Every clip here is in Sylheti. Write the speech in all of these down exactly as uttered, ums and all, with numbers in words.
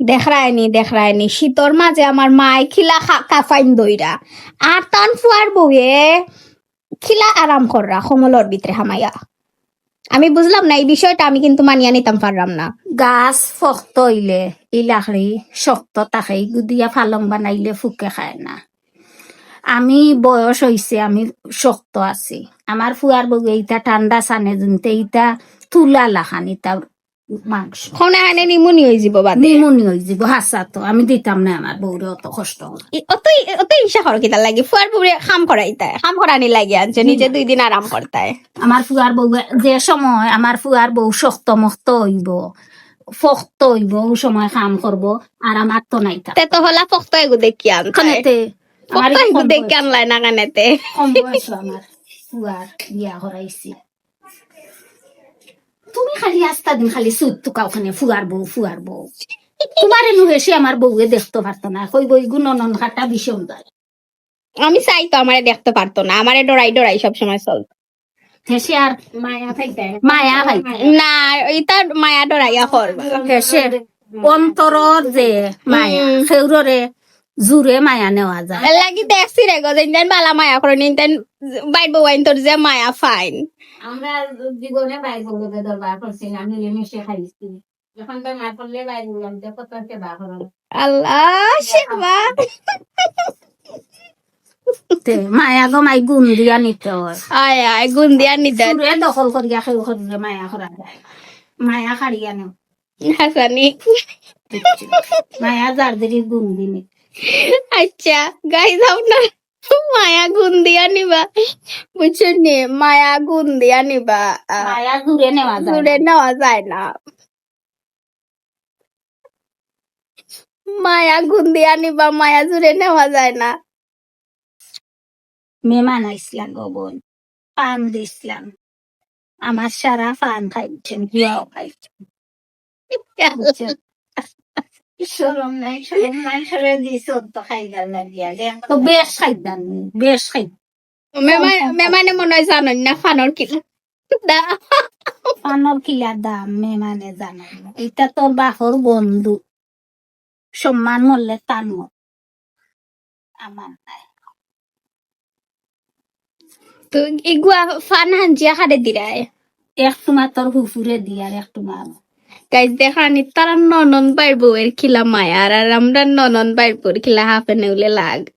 দেখরায়নি, দেখরায়নি, শীতর মাঝে আমার মায় কিলা খা-, কাফাইন দইরা, আর তান ফুয়ার বউয়ে কিলা আরাম কররা কম্বলর ভিতরে হামাইয়া। আমি বুঝলাম না এই বিষয়টা, আমি কিন্তু মানিয়া নিতাম পারলাম না। গাছ ফক্ত অইলে ই লাকড়ি শক্ত থাকে, ইগু দিয়া ফালং বানাইলে ফুকে খায় না। আমি বয়স অইছে, আমি শক্ত আছি। আমার ফুয়ার বউয়ে ইতা ঠান্ডা সানে জুনতে ইতা তুলা লাখান ইতা মাংস। কোনে হানে নিমুনি অই যিবো বাদে। নিমুনি অই যিবো, হাছা তো। আমি দিতাম না আমার বউরে অত কষ্ট। ই-, অত ই-, অত ইচ্ছা করো কিতার লাগি? ফুয়ার বউরে কাম করাইতায়, কাম করানি লাগি আনছে, নিজে দুই দিন আরাম করতায়। আমার ফুয়ার বউ যে সময়, আমার ফুয়ার বউ শক্ত মক্ত অইবো, ফক্ত অইবো, ও সময় কাম করবো, আর আমার তো নাই তা। তে তো হলা ফক্ত এগু দেখি আনতায়। কোনেতে? আমার ফক্ত এগু দেখি আনলায় না কেনেতে? কম বয়স আমার ফুয়ার বিয়া করাইছি। তুমি খালি আস্তা দিন খালি সুদ তুকাও খানে ফুয়ার বউ, ফুয়ার বউ। তোমারে নু হেষে আমার বউয়ে দেখতো পারতো না, কইবো ইগু ননন কাটা বিষম যায়। আমি চাই তো আমারে দেখতো পারতো না, আমারে ডরাই ডরাই সবসময় চলতো। হেষে আর মায়া পাইতে না। মায়া পাইতে। না, ইতা মায়া ডরাইয়া করবা। হেষে অন্তরর যে মায়া, হুম। কেউররে জুরে মায়া নেওয়া যায়। এর লাগি দেখছি রে গো, যেন যেন বালা মায়া করে নিন, তেন বাইর বউ আইন তোর যে মায়া ফাইন। আমরা জীবনে বাইর বউ দরবার করছি না, মিলেমিশে খাইছি। যখন বেমার পড়লে বাইর বউ আনতে কত সেবা করো। আল্লাহ, সেবা। তে মায়া গো মাই গুণ দিয়া নিতে হয়। আয়, আয়, গুণ দিয়া নিতে হয়। জুরে দখল করিয়া কেউ করিলে মায়া করা যায়। মায়া কাড়িয়া নেও। হাছানি। মায়া যার দেরি গুণ দিনে। আচ্ছা, গাইস, আপনার মায়া গুণ দিয়া নিবা, বুঝছইন নি? মায়া গুণ দিয়া নিবা। আহ, মায়া জুরে নেওয়া যায় জুরে না। নেওয়া যায় না। মায়া গুণ দিয়া নিবা, মায়া জুরে নেওয়া যায় না। মেহমান আইছলা গো বইন, পান দিছলাম, আমার সারা পান খাইছইন, গুয়াও খাইছইন। বুঝছো? শরম নাই, শরম নাই, সরে দিছো তো খাইবার লাগিয়া। তো বেশ খাইতাম, বেশ খাইতাম। মেহমান-, মেহমানে মনে হয় জানইন না পানর কিলা দাম। পানর কিলা দাম মেহমানে জানইন না। ইতা তোর বাপর বন্ধু, সম্মান মরলে তান মর। আমার নাই। তো ইগুয়া পান হাঞ্জিয়া কারে দিরায়? এক টুমা তোর হুফুরে দি আর এক টুমা। গাইস, দেখানি তারা ননন বাইর বউয়ের কিলা মায়া, আর, আর আমরা ননন বাইর বউর কিলা হাফে নেউলে লাগ।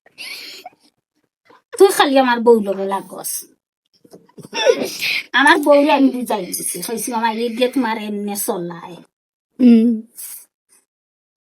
তুই খালি আমার বউ লগে লাগস। আমার বউরে আমি বুঝাই দিছি, কইছি, "আমার এই যে তোমার এমনে চলায়।" হুম।